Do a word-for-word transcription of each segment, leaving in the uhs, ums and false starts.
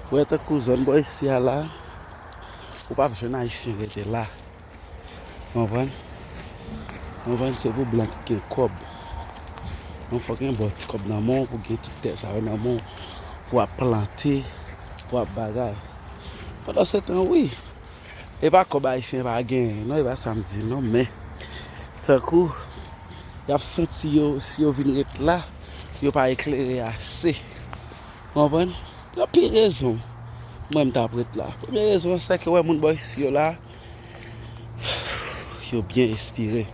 Ou wè tankou zòn bò isi a la, ou p ap jwenn Ayisyen rete la. Konprann? Konprann, se pou blan ki gen kòb. Donk, fòk gen bon ti kòb nan men w, pou gen tout tè sa yo nan men w, pou ap plante, pou ap bagay. Pandansetan, wi, e pa kòb Ayisyen pa genyen, non, e pa sa m di, non, men, tankou, y ap santi yo, si yo vin ret la, yo pa eklere ase. Konprann? Gen anpil rezon mwen m t ap ret la. Premye rezon an, se ke wè moun bò isi yo la, yo byen enspire.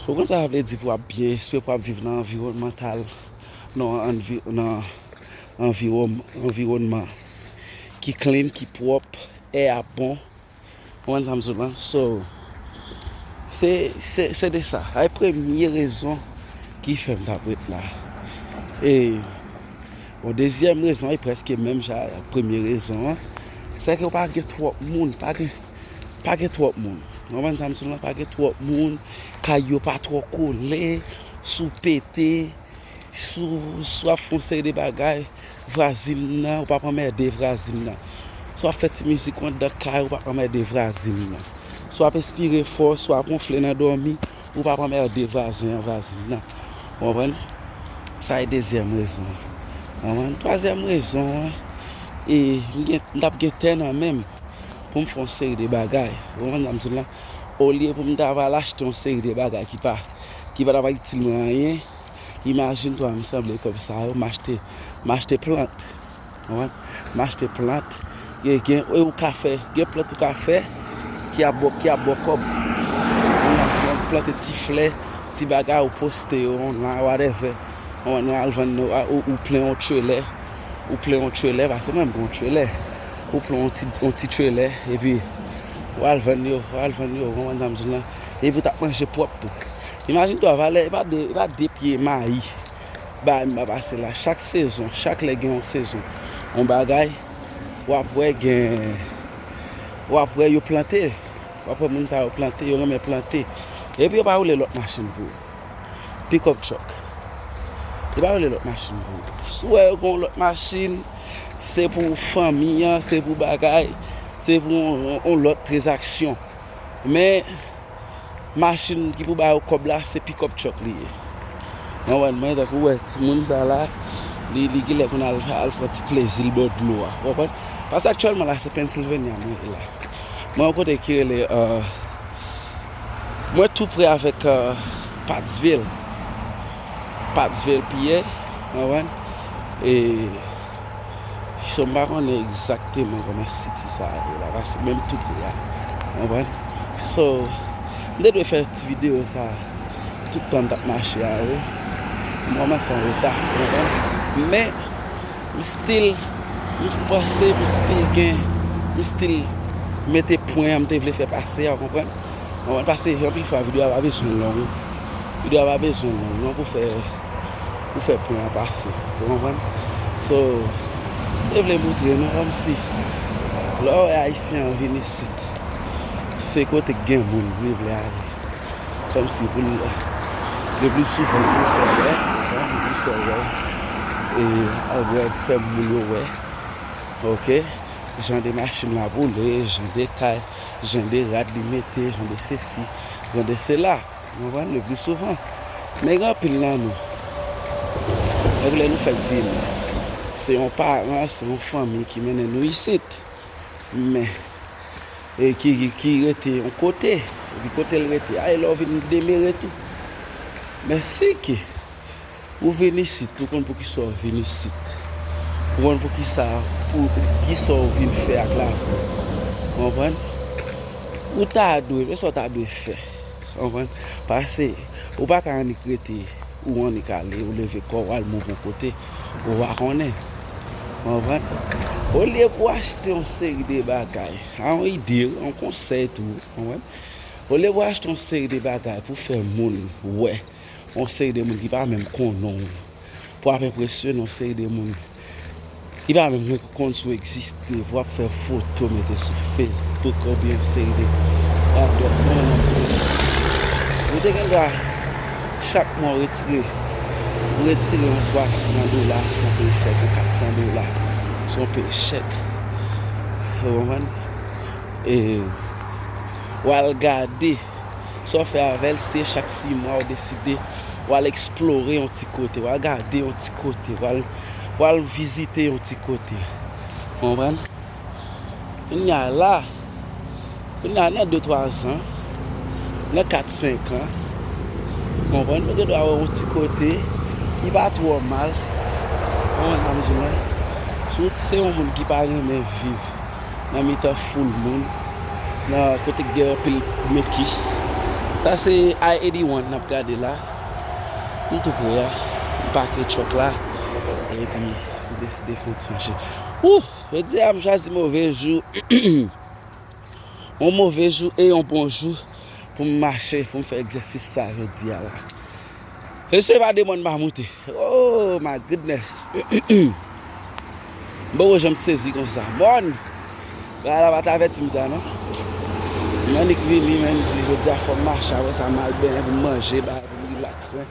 Ou konn sa sa vle di pou w ap byen enspire, pou w ap viv nan anviwònmantal, nan anvi-, nan anviwòn-, anviwònman ki clean, ki pwòp, è a bon. Ou konprann sa m di w lan? So, se, se, se de sa. Sa e premye rezon ki fè m t ap ret la. E, bon, dezyèm rezon, e prèske menm jan ak premye rezon an, se ke pa gen twòp moun, pa gen, pa gen twòp moun. Ou konprann sa m di w lan? Pa gen twòp moun, kay yo pa twò kole, si w pete, Si w, si w ap fè yon seri de bagay, vwazin nan, ou p ap anmède vwazin nan. Si w ap fè ti mizik ou anndan kay, ou p ap anmède vwazin nan. Si w ap espire fò, si w ap wonfle nan dòmi, ou p ap anmède vwazen an, vwazin nan. Ou konprann? Sa e dezyèm rezon an. Ou konprann? Twazyèm rezon an, e m gen, m t ap gen tè nan men m pou m fè yon seri de bagay. Ou konprann sa m di w lan? Olye pou m ta va al achte yon seri de bagay ki pa, ki pa t ap itil mwen anyen, Imajine twa, m sanble kòb sa yo, m achte, m achte plant. Konprann? M achte plant. Gen, gen, e ou ka fè, gen plant ou ka fè ki ap ba w, ki ap ba w kòb. Konprann? Plante ti flè, ti bagay, ou poste yo online, whatever. Konprann? Ou al vann, ou, ou, ou plen yon trelè. Ou plen yon trelè, paske mwen m gen yon trelè. Ou plen yon ti, yon ti trelè, epi ou al vann yo, ou al vann yo, ou konprann sa m di w lan? Epi ou t ap manje pwòp tou. Imajine twa, valè, e pa de, e pa de pye mayi bagay m ap pase la. Chak sezon, chak lè gen yon sezon, yon bagay, w ap wè gen, w ap wè yo plante. W ap wè moun sa yo plante, yo renmen plante. Epi yo pa woule lòt machin pou yo. Pick up truck. Yo pa woule lòt machin pou yo. Si w wè yo gen yon lòt machin, se pou fanmi an, se pou bagay, se pou yon, yon, yon lòt tranzaksyon. Men, machin ki pou ba yo kòb la, se pick up truck li ye. Ou konprann? Mwen, tankou w wè timoun sa la, li, li genlè konn al, al fè ti plezi l bò dlo a. Ou konprann? Paske aktyèlman la, se Pennsylvania mwen ye la. Mwen yon kote ki rele, euh, mwen tou pre avèk, euh, Pottsville. Pottsville, P A, ou konprann? E So, m pa konnen egzakteman kòman city sa a ye la, paske menm tou pre a, ou konprann? So, m te dwe fè ti videyo sa a tout tan m t ap mache a, wi. M kòmanse an reta, ou konprann? Men, m still, m panse, m still gen, m still mete pwen an m te vle fè pase a, ou konprann? Ou konprann? Paske anpil fwa videyo a pa bezwen long. Videyo a pa bezwen long, non, pou fè, pou fè pwen an pase. Ou konprann? So, m te vle montre nou kòmsi lè w wè Ayisyen an vin isit, se kote k gen moun li vle ale. Kòmsi pou l, le pli souvan pou l fè wè, li fè wè, e al wè, fè moun yo wè. Oke? Jan de machin l ap woule, jan de kay, jan de rad li mete, jan de sesi, jan de sela. Ou konprann? Le pli souvan. Men gen anpil nan nou, lè nou fèk vini, se yon paran, se yon fanmi ki mennen nou isit. Men, e ki, ki, ki rete yon kote, epi kote l rete a, e lè w vin demere tou. Men si ke Ou vin isit, ou konn poukisa w vin isit. Ou konn poukisa, pou, poukisa w vin fè ak lavi w. Ou konprann? Ou ta dwe, men sa w ta dwe fè. Ou konprann? Paske, ou pa ka annik rete, ou annik ale, ou leve kò w al move yon kote, ou pa konnen. Ou konprann? Olye pou w achte yon seri de bagay, a yon ide, yon konsèy tou, ou konprann? Olye pou w achte yon seri de bagay pou fè moun wè, yon seri de moun ki pa menm konnen w, pou ap enpresyone yon seri de moun ki pa menm konn si w egziste, pou ap fè foto mete sou Facebook oubyen yon seri de radòt. Mwen menm, m di w, ou te gen dwa chak mwa w retire, ou retire yon twa san dola sou yon peychèk, yon kat san dola. So, Yon pechèk. Ou konprann? E w al gade sa w fè avè l, si e chak sis mwa w deside w al eksplore yon ti kote, w al gade yon ti kote, w al, w al vizite yon ti kote. Ou konprann? Kounye a la, kounye a nan de twa zan, nan kat senk an, konprann, nou gen dwa wè yon ti kote ki pa twò mal. Konprann sa m di w la? Si w se yon moun ki pa renmen viv nan mitan foul moun, nan kote k gen anpil mekis, sa se I eighty-one n ap gade la. M tou pre a, m pake truck la, epi m deside fè yon ti mache. Wouh! Jodi a m chwazi move jou. Yon move jou e yon bon jou pou m mache, pou m fè egzèsis sa jodi a la. Mesye, pa de mòn m pa moute. Oh my goodness. M poko janm sezi konsa. Mòn! Bagay la pa t avèti m sa non. M annik vini, men m di jodi a fò m mache, apre sa m al benyen pou m manje, bagay pou m rilaks, men.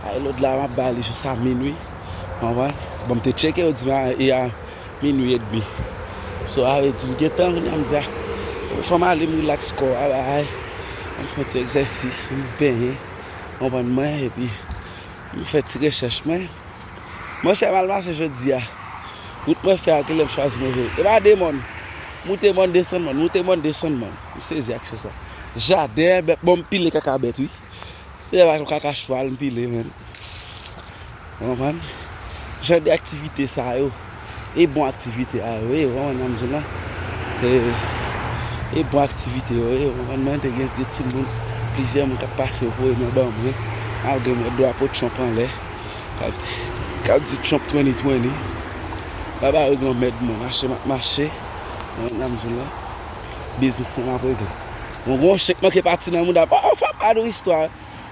Ay lòd la m ap ba li jis a minui. Konprann? Bon, m te tcheke yo di m a, e a minui edmi. So, sa vle di m gentan kounye a m di a, fò m ale m rilaks kò a, bay. M fè ti egzèsis, m benyen. Konprann mwen, epi m fè ti rechèch mwen. Monchè, m al mache jodi a. Wout mwen fè a, genlè m chwazi move wout. E pa de mòn. Moute mòn, desann mòn, moute mòn, desann mòn. M sezi ak sa. Jaden, bèt, bon, m pile kaka bèt, wi. Se pa yon kaka chwal m pile, men. Ou konprann? Jan de aktivite sa yo, e bon aktivite a yo ye, ou konprann sa m di w la? E, e bon aktivite yo ye, ou konprann? Mwen te gen de timoun, plizyè moun k ap pase yo voye men ban mwen, malgre m wè drapo Trump anlè, k ap, k ap di Trump twenty twenty. Baba yo granmèd mwen, mache m ap mache, ou konprann sa m di w la? Biznis mwen m ap regle. Bon, gon chèk manke pati nan mouda m. Oh, fò m ba nou istwa.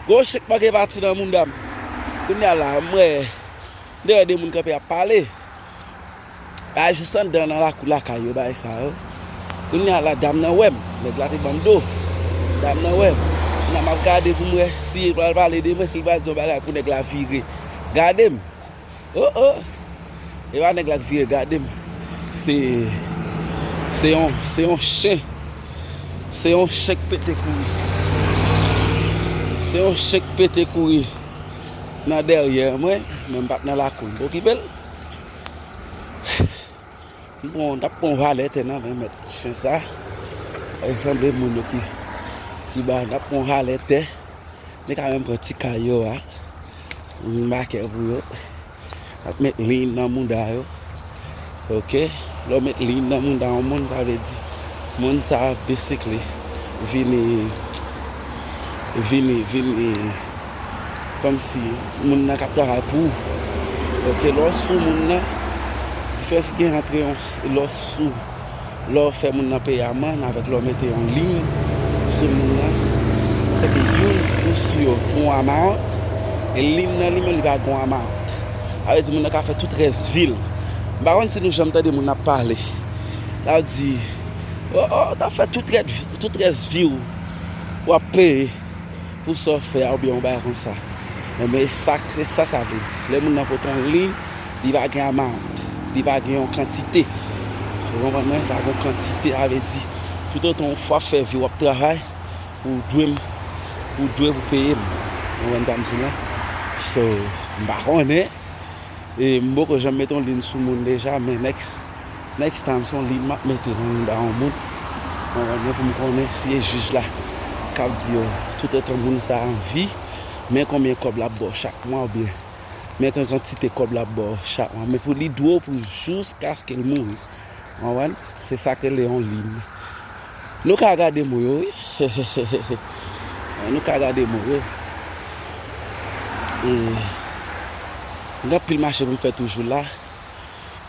Gon chèk manke pati nan mouda m. Kounye a la, m wè, m te wè de moun kanpe ap pale. A jis anndan nan lakou lakay yo, bagay sa yo. Kounye a la, dam nan wè m. Nèg la te ban m do. Dam nan wè m. Kounye a m ap gade pou m wè si l pral pale de mwen, si l pral di yon bagay pou nèg la vire gade m. Oh, oh. E pa nèg la k vire gade m. Se, se yon, se yon chen. Se yon chen k pete kouri. Se yon chen k pete kouri nan dèyè mwen, men m pa t nan lakou l. M okipe l. M pran, t ap pran valè tè nan men mèt chen sa. Li sanble moun yo ki, ki ba, t ap pran valè tè. Men kanmenm pran ti kay yo a. M make pou yo. Ap met liy nan mouda yo. Oke. Lè w met liy nan mouda yon moun, sa vle di moun sa a basically vini, vini, vini kòmsi moun nan k ap travay pou ou. Oke, lè w sou moun nan, diferans ki gen ant yon, lè w sou, lè w fè moun nan peye amann avèk lè w mete yon liy sou moun nan, se ke youn ou sou yo pou yon amount, e liy nan li menm li pa gen yon amount. Sa vle di moun nan ka fè tout rès vi l. M pa konn si nou janm tande moun ap pale. L ap di, oh, oh, t ap fè tout rès, tout rès vi w, w ap peye pou sa w fè a oubyen yon bagay konsa. Enben, sa, se sa sa vle di. Lè moun nan pote yon liy, li pa gen amount, li pa gen yon kantite. Ou konprann mwen? Pa gen yon kantite, sa vle di, toutotan w fè vi w ap travay, ou dwe m, ou dwe pou peye m. Ou konprann sa m di w la? So, m pa konnen. E m poko janm mete yon liy sou moun deja, men next, next time, se yon liy m ap mete nan mouda yon moun. Mwen renmen pou m konnen si e jij la k ap di yo, toutotan moun sa a an vi, men konbyen kòb l ap ba w chak mwa, oubyen men ki kantite kòb l ap ba w chak mwa. Men pou li dwe w pou jiskaske l mouri. Konprann? Se sa k rele yon liy. Nou ka gade mo yo, wi. Nou ka gade mo yo. E, gen anpil mache pou m fè toujou la.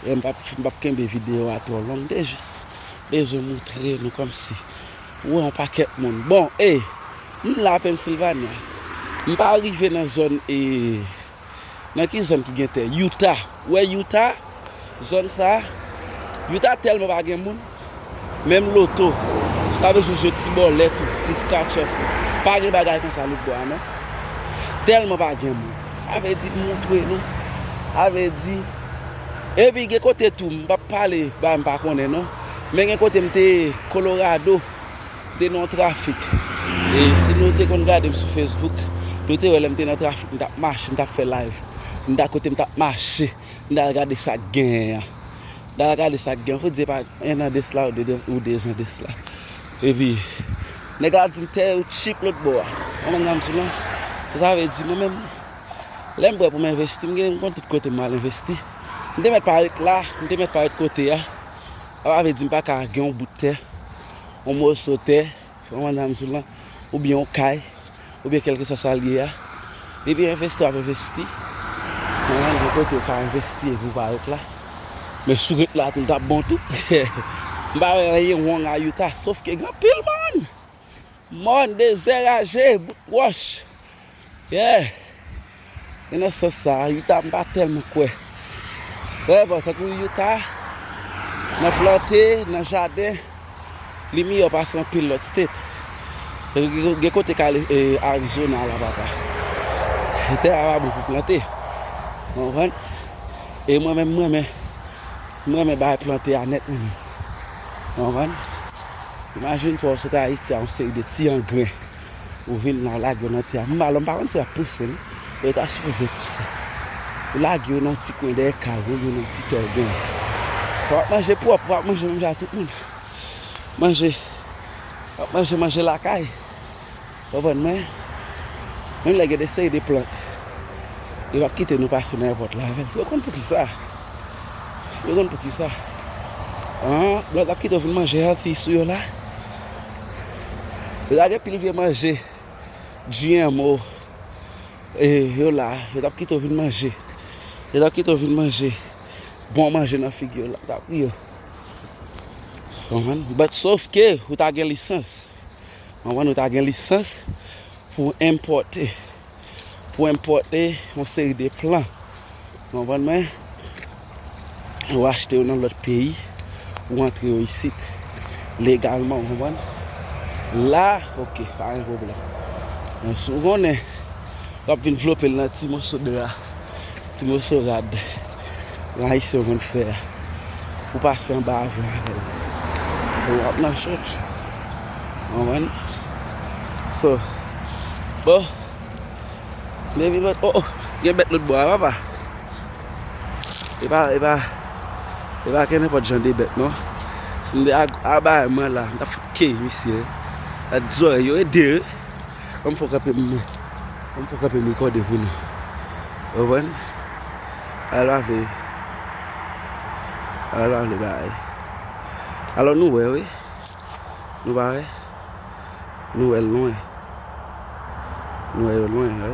E m p ap, m p ap kenbe videyo a twò long. M te jis bezwen moutre nou kòmsi. Ou wè yon pakèt moun. Bon, e, m la Pennsylvania. M pa rive nan zòn, e, Nan ki zòn ki gen tè? Utah. Ou wè Utah? Zòn sa a, Utah tèlman pa gen moun. Menm loto, ou ta bezwen jwe ti bòlèt ou, ti scratch off ou. Pa gen bagay konsa lòt bò a non. Tèlman pa gen moun. Sa vle di, m montre nou. Sa vle di, Epi gen kote tou, m p ap pale bagay m pa konnen non. Men gen kote m te Colorado, m te nan yon trafik. E si nou te konn gade m sou Facebook, nou te wè lè m te nan trafik, m t ap mache, m t ap fè live. M t a kote m t ap mache, m t al gade sa k genyen an. M t al gade sa k genyen. Fò di se pa en an de sla ou de, ou de zan de sla. Epi, nèg la di m tè yo tchip lòt bò a. Konprann sa m di w lan? Sa sa vle di mwen menm, lè m prè pou m envesti, m gen, m konn tout kote m al envesti. M te mèt pa ret la, m te mèt pa ret kote a. Sa pa vle di m pa ka gen yon bout tè, yon moso tè, konprann sa m di w lan, oubyen yon kay, oubyen kèlkeswa sa l ye a. Depi envesti w ap envesti, konprann, gen kote w ka envesti epi w pa ret la. Men si w ret la tou, l t ap bon tou. M pa wè anyen wrong a Utah, sof ke gen anpil mòn. Mòn, dezè raje, bout wòch. Yeah. E nan sans sa a, Utah m pa tèlman kwè. Vrèman, tankou Utah, nan plante, nan jaden, li miyò pase anpil lòt state. Tankou gen, gen kote k ale, e, Arizona la, papa. Tè a pa bon pou plante. Ou konprann? E mwen menm, mwen menm, mwen renmen bagay plante a nèt mwen menm. Ou konprann? Imajine twa, ou sot Ayiti a yon seri de ti angren. Ou vin la, ou lage yo nan tè a. Mwen alò, m pa konn si y ap pouse, wi. Yo ta sipoze pouse. Ou lage yo nan yon ti kwen dèyè kay ou, oubyen nan yon ti tè ou genyen. W ap manje pwòp, w ap manje menm jan ak tout moun. Manje. W ap manje, manje lakay. Konprann mwen? Menm lè gen de seri de plant, yo p ap kite nou pase nan èpòt la avè l. Yo konn poukisa. Yo konn poukisa. An, lòt ap kite w vin manje healthy sou yo la. Yo ta gen pil vye manje G M O, e, yo la, yo t ap kite w vin manje. Yo t ap kite w vin manje bon manje nan figi yo la, t ap ri yo. Konprann? But sof ke ou ta gen lisans. Konprann? Ou ta gen lisans pou enpòte, pou enpòte yon seri de plant. Konprann mwen? Ou achte yo nan lòt peyi, ou antre yo isit legalman, ou konprann? La, oke, pa gen pwoblèm. Men si w konnen, w ap vin vlope l nan ti moso dra, ti moso rad, jan Ayisyen yo konn fè a, pou pase anba avyon avè l. Bon, w ap nan chòch. Konprann? So, bon, depi lòt, oh, oh, gen bèt lòt bò a, papa. E pa, e pa, e pa gen nenpòt jan de bèt, non. Si m te a, a bay mwen la, m t ap fout keye misye. Gad zòrèy yo, ede, wi. Ban m fè kanpe m, ban m fè kanpe m rekòde pou nou. Ou konprann? Al pa vle, al pa vle bay. Alò nou wè, wi. Nou pa wè? Nou wè l lwen. Nou wè yo lwen, wi.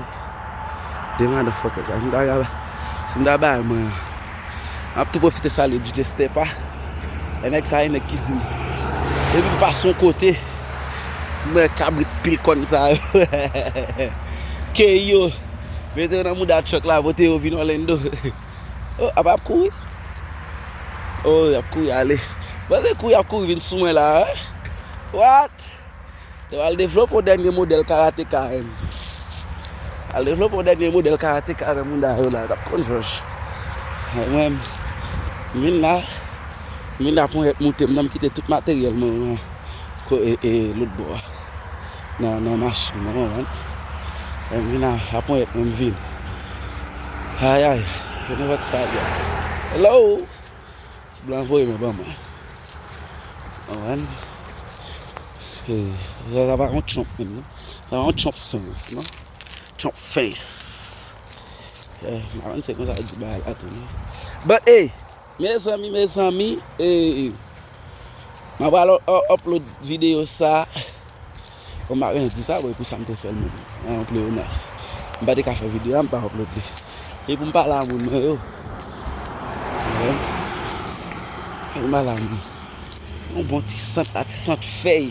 De motherfuckers la. Si m ta, si m ta bay mwen an. M ap tou pwofite salye D J Step a. E nèg sa, e nèg ki di m. Depi m pase yon kote, m wè kabrit pil kòn sa yo. Keye yo. Mete yo nan mouda truck la, pote yo vin Orlando. Oh, apa y ap kouri? Oh, y ap kouri ale. Panse kouri y ap kouri vin sou mwen la, wi. What? Yo al devlope yon dènye modèl karateka, menm. Al devlope yon dènye modèl karateka avè moun da yo la, t ap konn jòj. Mwen, m vin la, m vin la ponyèt moute m, nan m kite tout materyèl mwen, mwen, ko, e, e, lòt bò a. Nan, nan machin, mwen, mwen. M vin la, la ponyèt mwen, m vin. Ayay, yo nan vòt sa, byen. Hello! Ti blan voye men ban mwen. Konprann? Eh, sa, sa pa yon Trump menm, non. Sa pa yon Trump fans, non. Trump face. Eh, m pa konn se konsa yo di bagay la tou, non. But, hey, mezanmi, mezanmi, eh, m ap al u-, upload videyo sa. Bon, m pa renmen di sa, bon, e pou sa m te fè l menm. Nan yon pleyonas. M pa te ka fè videyo a, m pa upload li. E pou m pale a moun mwen yo. Ou konprann? E pou m pale a moun. Yon bon ti sant la, ti sant fèy.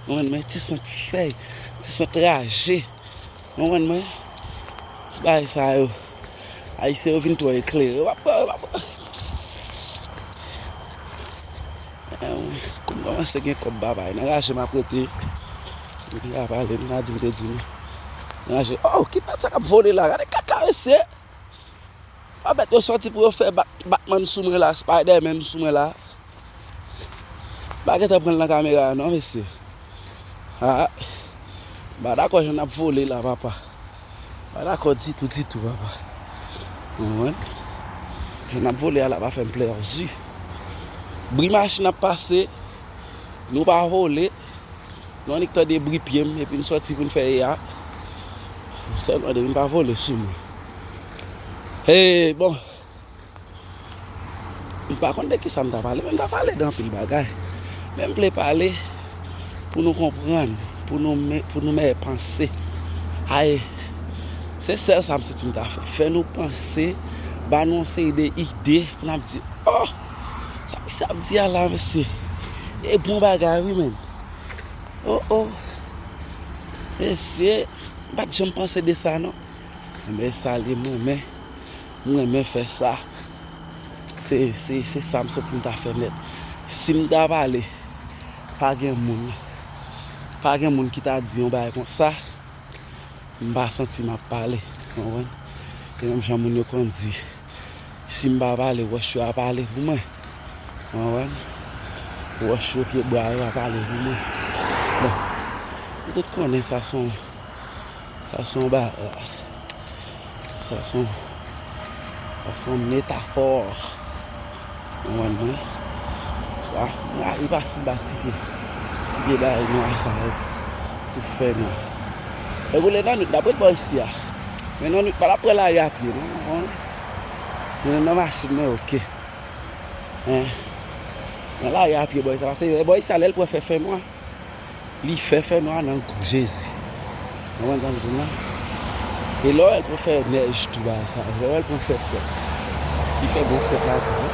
Ou konprann mwen? Ti sant fèy. Ti sant raje. Ou konprann mwen? Ti bagay sa yo. Ayisyen yo vin twò eklere. Yo pa pran, yo pa pran. Kou m kòmanse gen kòb babay, nan raje m ap rete. M te ka pale, m ka di m te di nou. Nan raje, oh, ki bèt sa k ap vole la? Gade kaka mesye! Anfèt, yo sòti pou yo fè Bat-, Batman sou mwen la, Spiderman sou mwen la. M pa gentan pran l nan kamera a non, mesye. Ah, m pa dakò jan n ap vole la, papa. M pa dakò ditou, ditou, papa. Ou konprann? Jan n ap vole a la pa fè m plezi. Bri machin ap pase, nou pa vole. Nou annik tande bri pye m, epi n sòti pou n fè eya. Sèlman depi n pa vole sou mwen. Hey, bon. M pa konn de kisa m ta pale, men m ta pale de anpil bagay. Men m vle pale pou nou konprann, pou nou me-, pou nou mèt panse. Ay, se sèl sa m santi m ta fè. Fè nou panse, ba nou yon seri de ide, pou n ap di, oh, sa misye ap di a la, mesye. E bon bagay, wi, menn. Oh, oh. Mesye, m pa t janm panse de sa, non. Enben, sa li, m renmen. M renmen fè sa. Se, se, se sa m santi m ta fè nèt. Si m ta pale, pa gen moun, pa gen moun ki ta di yon bagay konsa, m pa santi m ap pale. Ou konprann? E menm jan moun yo konn di, si m pa pale, wòch yo a pale pou mwen. Ou konprann? Wòch yo, pyebwa yo a pale pou mwen. Bon, nou tout konnen sa se yon Sa se yon ba-, sa se yon, sa se yon metafò. Ou konprann mwen? Sa, mwen ale pase anba ti pye, ti pye bagay nwa sa yo. Tou fè nwa. E boule nan nwit, n ap ret bò isi a. Men nan nwit, pa l ap pran lari a pye, non. Ou konprann? Men nan machin, men oke. Hein? Nan lari a pye, bò isi a, pase bò isi a, lè l pran fè fè nwa. Li fè fè nwa nan gou Jezi. Ou konprann sa m di w la? E lè w wè l pran fè nèj tou bagay sa, lè w wè l pran fè frèt. Li fè gwo frèt la tou, wi.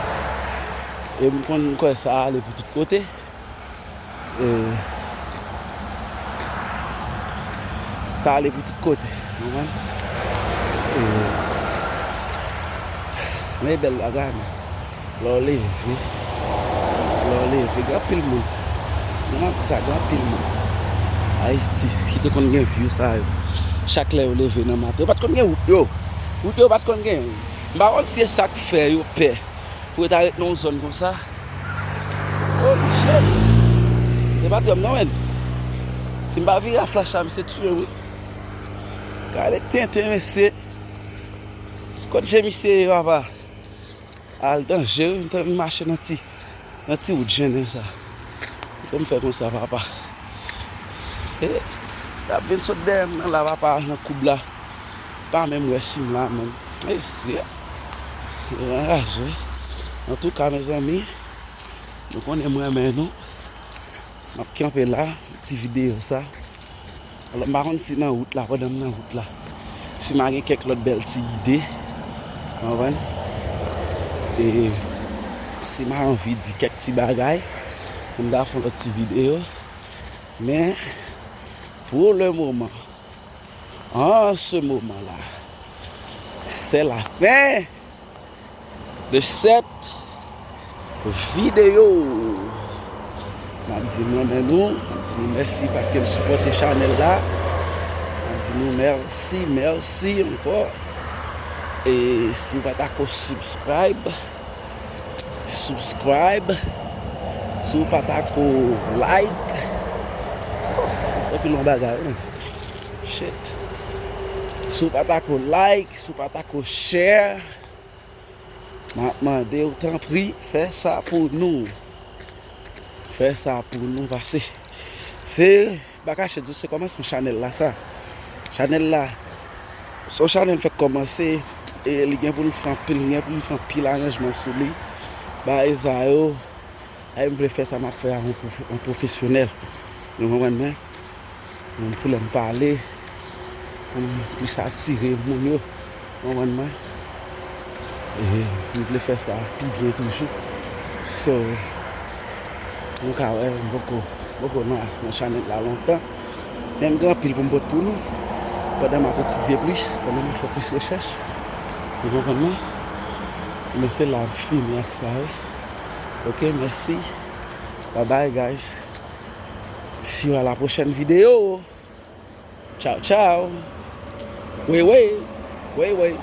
E m konn kwè sa ale pou tout kote. E sa ale pou tout kote. Ou konprann? E men e bèl bagay, men. Lè w leve, lè w leve, gen anpil moun. Mwen ap di sa, gen anpil moun Ayiti ki te konn gen view sa yo. Chak lè yo leve nan maten, yo pa t konn gen wout yo. Wout yo pa t konn gen. M pa konn si se sa k fè yo pè pou yo ta ret nan yon zòn konsa. Holy shit! Se pa tèm non, menn. Si m pa vire a flach la, misye tiye m, wi. Gade tenten, mesye. Kot je misye ye, papa? Al danje, wi, m te mache nan ti, nan ti wout jennen sa. Kòman m fè konsa, papa? E, l ap vin sot dèyè m nan la, papa, nan koub la. Pa menm wè si m la, menm. Mesye, yo anraje. Antouka, mezanmi, nou konnen m renmen nou. M ap kanpe la, ti videyo sa. Alò, m pa konn si nan wout la, pandan m nan wout la, si m a gen kèk lòt bèl ti ide, w konprann? E si m a anvi di kèk ti bagay, pou m ta fè yon lòt ti videyo. Men, pou le moman, an se moman la, se la fen de sèt videyo. M ap di m renmen nou, m ap di nou mèsi paske n sipòte chanèl la. M ap di nou mèsi, mèsi ankò. E si w pa ta ko subscribe, subscribe. Si w pa ta ko like, oh, anpil yon bagay, wi, men. Shit. Si w pa ta ko like, si w pa ta ko share, m ap mande w, tanpri, fè sa pou nou. Fè sa pou nou, pase se, m pa kache di w, se kòmansman chanèl la, sa. Chanèl la, se yon chanèl m fèk kòmanse, e li gen pou l fè anpil, gen pou m fè anpil aranjman sou li. Bagay sa yo, ay, m vle fè sa m ap fè a yon pwofe-, yon pwofesyonèl. Ou konprann mwen? Pou lè m pale, pou m plis atire moun yo. Ou konprann mwen? E m vle fè sa pi byen toujou. So, nou ka wè, m poko, poko nan, nan chanèl la lontan. Men m gen anpil pou m pote pou nou. Pandan m ap etidye plis, pandan m ap fè plis rechèch. Ou konprann mwen? Men se la m fini ak sa, wi. Ok, mèsi. Bye bye, guys. See you à la prochaine vidéo. Ciao, ciao. Wey, wey. Wey, wey.